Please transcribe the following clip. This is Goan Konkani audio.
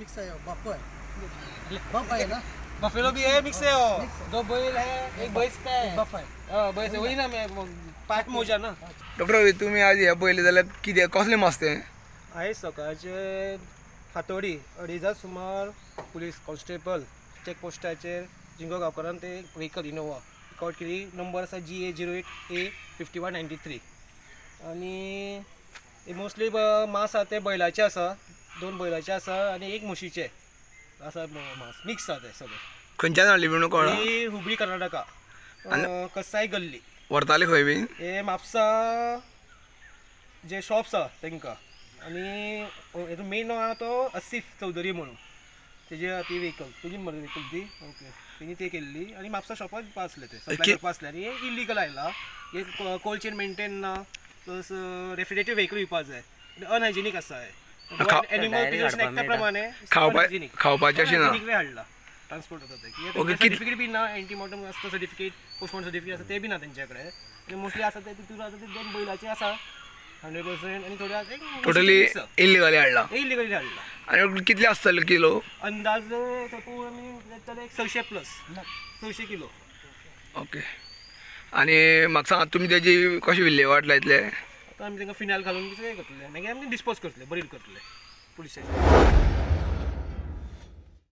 मिक्स है, बफो है, बफ है ना, बफेलो भी है, मिक्स है। वो दो बैल है, एक भैंस का है, बफ है। हाँ, भैंस है वही ना, मैं पाट मोजा ना। डॉक्टर तुमी आज हे पळयलें जाल्यार कितें कसलें मास तें? आयज सकाळचे फातोडी 2:30 सुमार पुलीस कॉन्स्टेबल चेक पोस्टाचेर जिंगो गांवकारान ते व्हेकल इनोवा रिकॉर्ड केली। नंबर आसा GA 08 A 5193 आनी मोस्टली मांस आसा ते बैलाचे आसा, 2 बैलाचे आसा आनी एक म्हशीचे आसा मांस, मिक्स आसा ते सगळे। खंयच्यान हाडली म्हणून कळ्ळां? ही हुबळी कर्नाटका, कसाय गल्ली। व्हरताले खंय बी? हे म्हापसा जे शॉप्स आसा तांकां। आनी हेजो मेन आहा तो आसिफ चौधरी म्हणून, तेजे ती व्हेकल, तेजी मरे व्हेकल ती, ओके, तेणी ते केल्ली आनी म्हापसा शॉपार विकपा आसले ते, सप्लाय करपा आसले। आनी हे इलिगल आयला, हे कोल्ड चेन मेंटेन ना, प्लस रेफ्रिजरेटेड व्हेकल विकपा जाय, अनहायजेनीक आसा हे। एनिमल प्रिजर्वेशन एक्टा प्रमाणे खावपाचें अशें ना, हाडला ट्रान्सपोर्ट जाता ते। सर्टिफिकेट बी ना, एंटीमॉर्टम आसता सर्टिफिकेट, पोस्टमॉर्टम सर्टिफिकेट आसा ते बी ना तेंच्या कडेन। आनी मोस्टली आसा ते तितून आसा ते 2 बैलाचे आसा 100% आनी थोडे आसा टोटली इलिगली हाडला, इलिगली हाडला। आनी कितले आसतले किलो अंदाज? सपोज आमी एक 600 प्लस, 600 किलो। ओके, आनी म्हाका सांगा तुमी तेजी कशी विल्हेवाट लायतले? आतां आमी तांकां फिनायल घालून सगळें करतले, मागीर आमी डिस्पोज करतले, बरील करतले पुलीस स्टेशन।